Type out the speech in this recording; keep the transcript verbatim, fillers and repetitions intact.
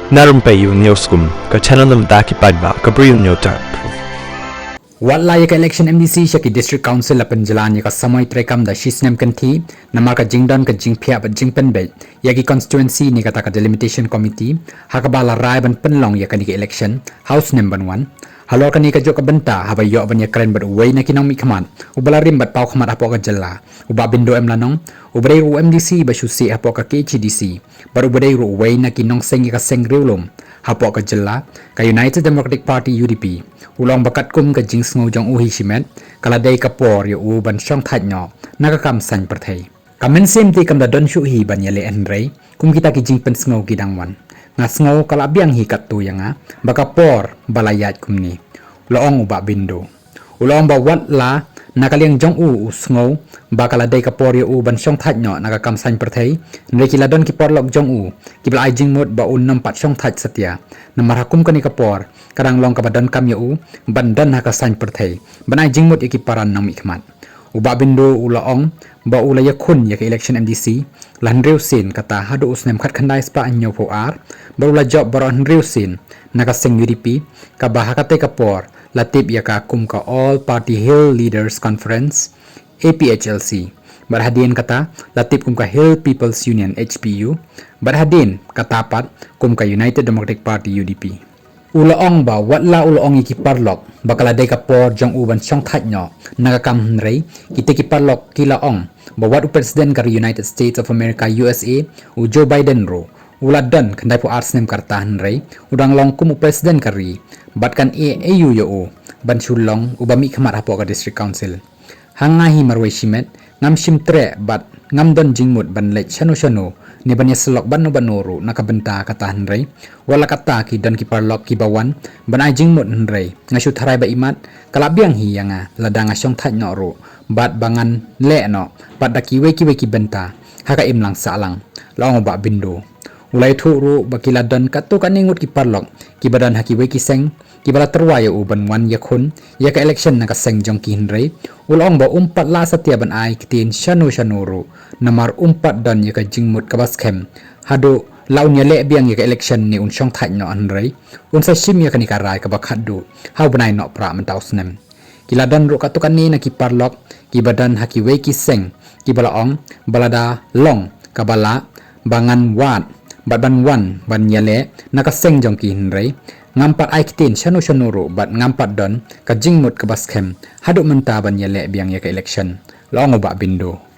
Na rympei u News Kum, ka channel na bynta ki paidbah ka Bri u Newtap. Wat la ïa ka election M D C sha ki District Council la pynjlan ïa ka samoi treikam da shisnem kynthih, namar ka jingdon ka jingphiah bad jingpynbeit ïa ki constituency ne kata ka Delimitation Committee, ha kaba la rai ban pynlong ïa kane ka election ha u snem ban wan. Halor kane ka jong ka bynta haba ïoh ban ïakren bad uwei na ki nongmihkhmat uba la rim bad paw khmat hapoh ka jylla, u Bah Bindo M Lanong, uba dei ruh u M D C ba shu sih hapoh ka K H A D C, bad uba dei ruh uwei na ki nongseng ïa ka seng riewlum hapoh ka jylla, ka United Democratic Party, U D P, u la ong ba katkum ka jingsngew jong u hi shimet, ka la dei ka por ïa u ban shongthait noh na ka kam saiñ pyrthei. Ka mynsiem te kam da don shuh hi ban ïaleh, hynrei kum kita ki jingpynsngew ki dang wan, nga sngew ka la biang hi katto ïa nga ba ka por ba la ïaid kumne, u la ong u Bah Bindo. U la ong ba wat la na ka liang jong u u sngew ba ka la dei ka por ïa u ban shongthait noh na ka kam saiñ pyrthei, hynrei ki la don ki paralok jong u kiba la ai jingmut ba un nym pat shongthait satia, namar ha kum kane ka por ka dang long kaba donkam ïa u ban don ha ka saiñ pyrthei ban ai jingmut ïa ki para nongmihkhmat. U Bah Bindo u la ong ba u la ïakhun ïa ka election M D C la hynriew sien, kata haduh u snem khatkhyndai spah hynñiewphew ar, bad u la jop baroh hynriew sien na ka seng U D P, kaba ha katei ka por la tip ïa ka kum ka All Party Hill Leaders Conference, A P H L C, bad hadien kata la tip kum ka Hill People's Union, H P U, bad hadien kata pat kum ka United Democratic Party, U D P. U la ong ba wat la u la ong ïa ki paralok ba ka la dei ka por jong u ban shongthait noh na ka kam, hynrei kita ki paralok ki la ong ba wat u President ka ri United States of America, U S A, u Joe Biden ruh u la don khyndaiphew ar snem ka rta, hynrei u dang long kum u President ka ri bad kan ïeh aïu ïa u ban shu long uba mihkhmat hapoh ka District Council. Ha nga hi marwei shimet ngam shym treh bad ngam don jingmut ban leit shano shano ne ban ïasyllok bad no bad no ruh na ka bynta kata, hynrei wat la katta ki don ki paralok kiba wan ban ai jingmut, hynrei nga shu tharai ba imat ka la biang hi ïa nga lada nga shongthait noh ruh bad ba ngan leh noh pat da kiwei kiwei ki bynta ha ka imlang sahlang, la ong u Bah Bindo. U la ïathuh ruh ba ki la don katto katne ngut ki paralok kiba don ha kiwei ki seng kiba la tyrwa ïa u ban wan ïakhun ïa ka election na ka seng jong ki, hynrei u la ong ba um pat lah satia ban ai ktien shano shano ruh namar um pat don ïa ka jingmut kaba skhem haduh la un ïaleh biang ïa ka election ne un shongthait noh, hynrei un sa shim ïa kane ka rai kaba khatduh ha u bnai Nohprah mynta u snem. Ki la don ruh katto katne na ki paralok kiba don ha kiwei ki seng kiba la ong ba lada long kaba lah ba ngan wad bad ban wan ban ïaleh na ka seng jong ki, hynrei ngam pat ai ktien shano shano ruh bad ngam pat don ka jingmut kaba skhem haduh mynta ban ïaleh biang ïa ka election, la ong u Bah Bindo.